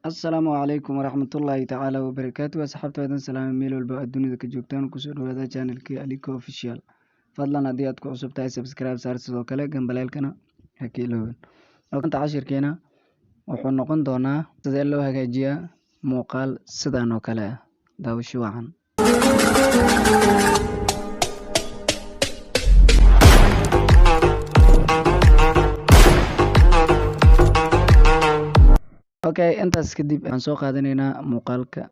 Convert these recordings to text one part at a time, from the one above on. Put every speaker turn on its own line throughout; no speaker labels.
Asalaamu calaykum waraxmatullaahi tacaala wabarakaatu. Asxaabta, waadan salaamay meel walba aad dunida ka joogtaan. Kusoo dhawaada channelkii Aliko Official. Fadlan haddii aad ku cusub tahay, subscribe saar, sidoo kale gambaleelkana ha ka iloobin. Maanta cashirkeena wuxuu noqon doonaa sidee loo hagaajiyaa muuqaal sidan oo kale ah. Daawasho wacan. Okay, intaas kadib waxaan soo qaadanaynaa muuqaalka.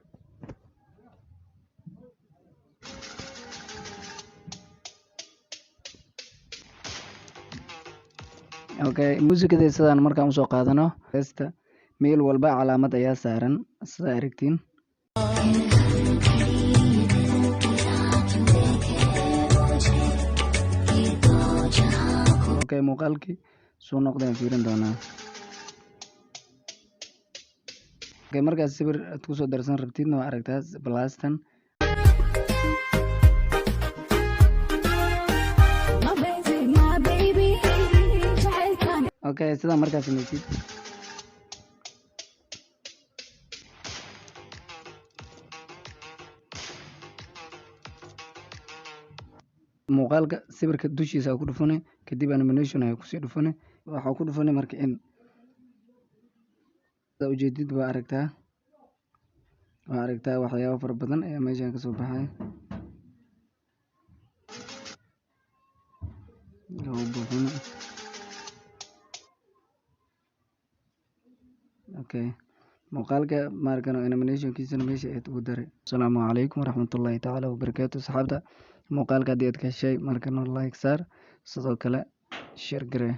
Okay, muusikada sidaan markaan usoo qaadano, heesta meel walba calaamad ayaa saaran, sida aragtiin. Okay, muuqaalkii suu noqdeen fiirin doonaa. Okay, markaas sawir aad kusoo darsan rabtidna, waa aragtaa plustan.
My baby, my baby, jacaylkan.
Okay, sidaa markaa samaysid, muuqaalka sawirka dushiisa ku dhufane, kadib animation ayaa kusii dhufane. Waxaa ku dhufane marka in sida ujeedid waa aragtaa, waa aragtaa, waxyaabo fara badan ayaa meeshan kasoo baxay. Lagu buuxino. Okay, muuqaalka maarkan animationkiisana meesha ayaad ugu daray. Asalaamu calaykum waraxmatullaahi tacaala wabarakaatu. Asxaabta, muuqaalka haddii aad ka heshay, markana like saar, sidoo kale share garee.